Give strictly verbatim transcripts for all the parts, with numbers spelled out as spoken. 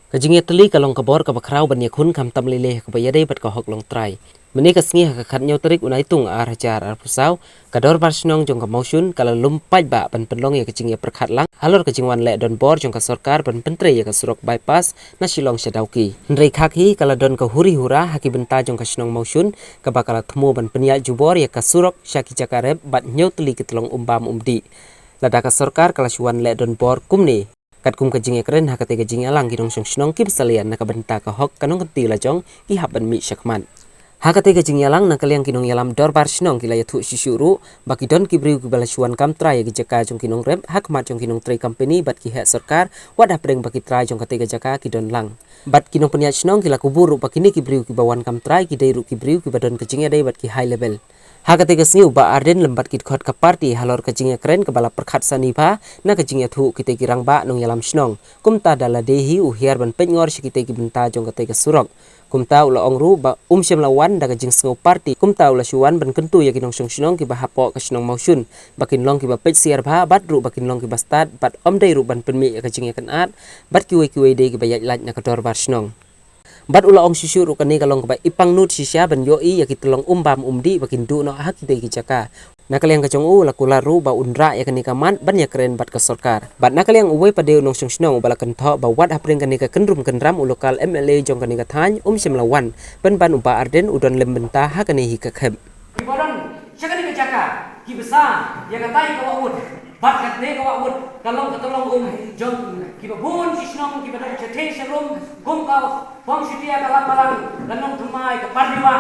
Ka jingïatylli ka long ka bor kaba khraw ban ïakhun khamtam lei lei ha kaba ïadei bad ka hok longtrai. Mynne ka sngi ha ka khatñiew tarik u Naitung ar hajar arphew saw, ka dorbar shnong jong ka Mawshun ka la lum paidbah ban pynlong ïa ka jingïapyrkhat lang halor ka jingwan leh donbor jong ka sorkar ban pyntrei ïa ka surok bypass na Shillong sha Dawki. Hynrei khak hi ka la don ka huri hura ha ki bynta jong ka shnong Mawshun kaba ka la thmu ban pynïaid jubor ïa ka surok sha ki jaka rep bad hynñiew tylli ki tyllong um bam um dih. Lada ka sorkar ka la shu wan leh donbor kumne, katkum ka jingïakren ha katei ka jingïalang, ki nongshong shnong kiba salian na ka bynta ka hok ka nongkynti lajong ki hap ban mih shakhmat. Ha katei ka jingïalang, na ka liang ki nongïalam dorbar shnong ki la ïathuh shuh shuh ruh ba ki don ki briew kiba la shu wan kam trai ïa ki jaka jong ki nongrep ha khmat jong ki nongtrei company bad ki heh sorkar, wat hapdeng ba ki trai jong katei ka jaka ki don lang. Bad ki nongpynïaid shnong ki la kubur ruh ba kine ki briew kiba wan kam trai ki dei ruh ki briew kiba don ka jingïadei bad ki high level. Ha katei ka sngi u Bah Ardent lem bad ki dkhot ka party halor ka jingïakren kaba la pyrkhat sani bha na ka jingïathuh kitei ki rangbah nongïalam shnong. Kumta da lade hi u hiar ban peit ngor sha kitei ki bynta jong katei ka surok. Kumta u la ong ruh ba um shym la wan da ka jingsngew party. Kumta u la shu wan ban kyntu ïa ki nongshong shnong kiba hapoh ka shnong Mawshun ba kin long kiba peit siar bha bad ruh ba kin long kiba stad bad ym dei ruh ban pynmih ïa ka jingïakynad bad kiwei kiwei de kiba ïaid lait na ka dorbar shnong. Bad u la ong shuh shuh ruh kane ka long kaba i pangnud shisha ban ïohi ïa ki tyllong um bam um dih ba kin duh noh ha kitei ki jaka. Na ka liang ka jong u la kular ruh ba un rah ïa kane ka mat ban ïakren bad ka sorkar. Bad na ka liang uwei pat de u nongshong shnong uba la kynthoh ba wat hapdeng kane ka kynrum kynram u lokal M L A jong kane ka thaiñ um shym la wan, pynban u Bah Ardent u don lem bynta ha kane hi ka khep. Ki ba don sha kane ka jaka ki bsa ïa katai ka wah wut bad katne ka wah wut ka long ka tyllong um jong ki ba bun ki shnong ki ba don shatei sharum kum ka Pong Shutia, ka Lapalang, ka Nongthymmai, ka Pardiwa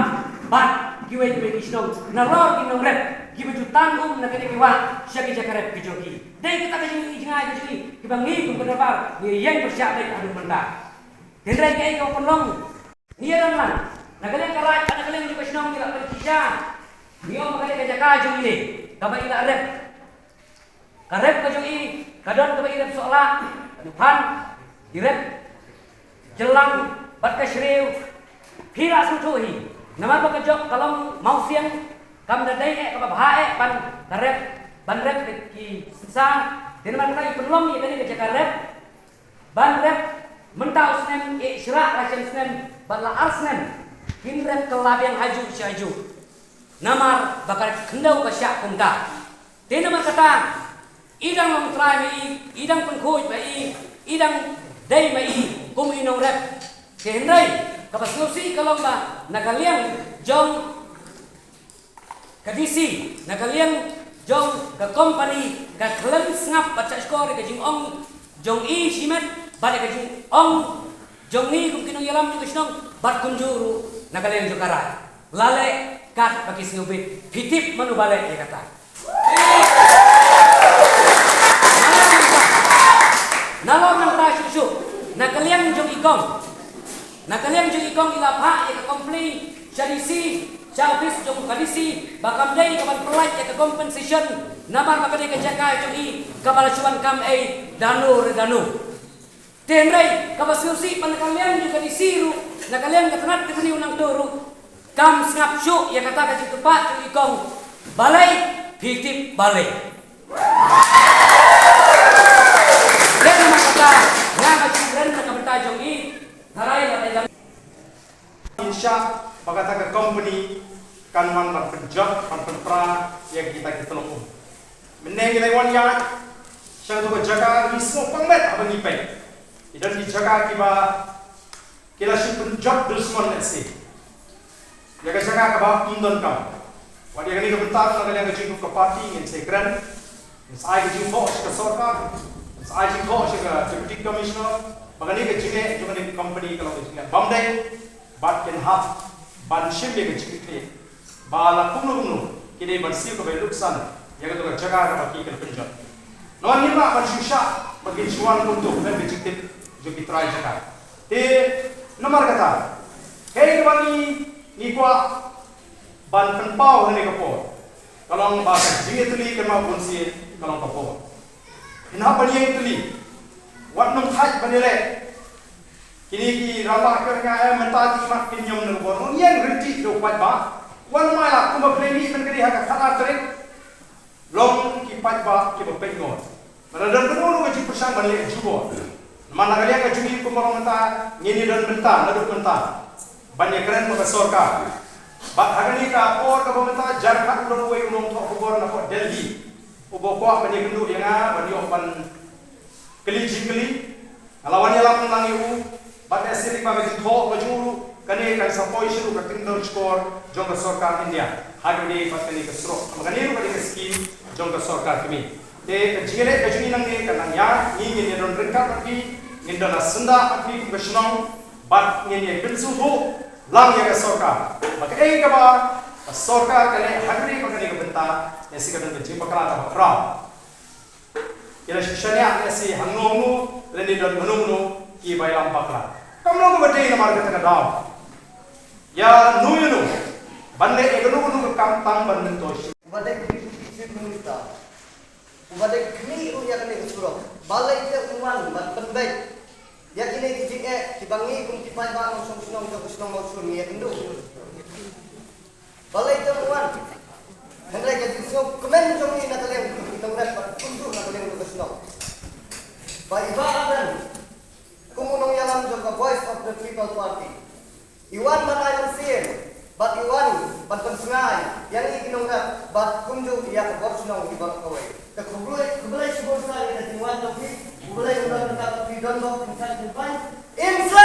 bad kiwei kiwei ki shnong nalor ki nongrep ki ba ju tan um na kane ki wah sha ki jaka rep ki jong ki. Dei kata ka jingïohi jngai ka jong ngi ki ba ngi kum ka dorbar ngi ïeng pyrshah beit haduh mynta. Hynrei kaei ka ba pynlong ngi ïa don lang na ka liang ka raid bad na ka liang jong ka shnong ngi la pynshisha. Ngi ong ba kane ka jaka jong ngi ne kaba i la rep. Ka rep ka jong i ka don kaba i rep sohlah, ka duphan, i rep jylliew bad ka shriew. Phi lah sngewthuh hi namar ba ka jong ka long mawsiang, kam da dei eh kaba bha eh ban ka rep, ban rep ki synshar. Te namar kata i pynlong ïa kane ka jaka rep ban rep mynta u snem, eh, shrah la snem snem bad la ar snem kin rep kylla biang hajuh sha hajuh. Namar ba ka khyndew ka shah kumta. Te namar kata i dang long trai ma i, i dang pynkhuid ma i, i dang dei ma i kum i nongrep. Te hynrei kaba sngewsih ka long ba na ka liang jong ka D C, na ka liang jong ka company ka khlem sngap bad shahshkor ïa ka jingong jong i shimet bad ïa ka jingong jong ngi kum ki nongïalam jong ka shnong bad kumjuh ruh na ka liang jong ka raid. La leh kat ba ki sngewbit, phi tip mano ba leh ïa kata? Nalor nangta shuh shuh na ka liang jong i kong, na ka liang jong i kong i la phah ïa ka complaint sha D C, sha office jong ka D C ba kam dei ka ban pynlait ïa ka compensation namar ba ka dei ka jaka jong i kaba la shu wan kam ei dano re dano. Te hynrei kaba sngewsih ba na ka liang jong ka D C ruh, na ka liang ka tnat ka tnat u nangto ruh kam sngap shuh ïa kata ka jingtyrpad jong i kong. Balei? Phi tip balei? Te namar kata nga ba jingkren na ka bynta jong i, tharai la dei lang. Insha ba kata ka company kan wan ban pynjot ban pynpra ïa kita ki tyllong um. Mynne ngi la wan ïa sha katu ka jaka ngi sngewpang met haba ngi peit. Ki don ki jaka kiba ki la shu pynjot dusmon lehse ïa ka jaka kaba ym donkam. Wat ïa kane ka bynta na ka liang ka jingdup ka party ngin sa kren. Sa ai ka jingthoh sha ka sorkar, sa ai jingthoh sha ka Deputy Commissioner ba kane ka jingleh jong kane ka company ka long ka jingleh bym dei bad kin hap ban shim ïa ka jingkitkhlieh ba la kumno kumno ki dei ban siew ka bai luksan ïa katu ka jaka kaba ki kan pynjot. Namar ngim lah ban shu shah ba kin shu wan kumtu, khlem ka jingtip jong ki trai jaka. Te namar kata kaei kaba ngi, ngi kwah ban pynpaw ha kane ka por ka long ba ka jingïatylli kynmaw bunsien ka long ka bor. Phin hap ban ïeng tylli, wat nym thait ban ïaleh. Kine ki rangbah ki ong ïa, eh, mynta ki mat ki niam na ka bor. Nym ïeng ryntih da u paidbah. Wan mai la kumba phi la mih mynta ka dei ha ka khatar tarik. Long ki paidbah kiba peit ngor. Lada don kano kano ka jingpyrshang ban leh jubor, Namar na ka liang ka jong ngi kumba mynta ngin ïa don bynta, naduh mynta ban ïa kren bad ka sorkar. Bad ha kane ka por kaba mynta, Jharkhand u don uwei u nongthoh khubor na pdeng Delhi uba kwah ban ïakynduh ïa nga ban ïoh ban kylli jingkylli. Nga la wan ïalam lang ïa u bad lehse lyngba ka jingthoh ka jong u ruh kane kan sa poi sha ruh ka tyngdon shkor jong ka sorkar India ha kane bad kane ka surok. Namar kane ruh ka dei ka skim jong ka sorkar kmie. Te ka jingïaleh ka jong ngi nangne kan nang ïaid, ngi ngin ïa don ryngkat bad phi, ngin don ha syndah bad phi kum ka shnong, bad ngin ïa pynsngewthuh lang ïa ka sorkar ba kaei kaba ka sorkar ka leh ha kane bad kane ka bynta, lehse ka don ka jingbakla kaba khraw. Ïa la shu shaniah lehse hangno hangno, lane don mano mano kiba ïalam bakla. Kam long kaba dei namar kata ka daw. Ïa no ïa no ban leh ïa kano kano ka kam tang ban myntoi. Uba dei Deputy Chief Minister, uba dei kmie ruh ïa kane ka surok, balei te un wan ban pynbeit ïa kine ki jingeh kiba ngi kum ki paidbah nongshong shnong jong ka shnong Mawshun ngi ïakynduh? Balei te un wan? Hynrei ka jingsngewkmen jong ngi na ka liang ki nongrep bad kumjuh na ka liang ka shnong, ba i Bah Ardent kum u nongïalam jong ka Voice of the People Party, i wan ban ai mynsiem bad i wan ban pynsngew ïa ngi ki nongrep bad kumjuh ïa ka bor shnong ki baroh kawei. Te khublei, khublei shibun sa ïa ka jingwan jong phi. Khublei, khublei ka phi don bad pynshai pynpaw. Insa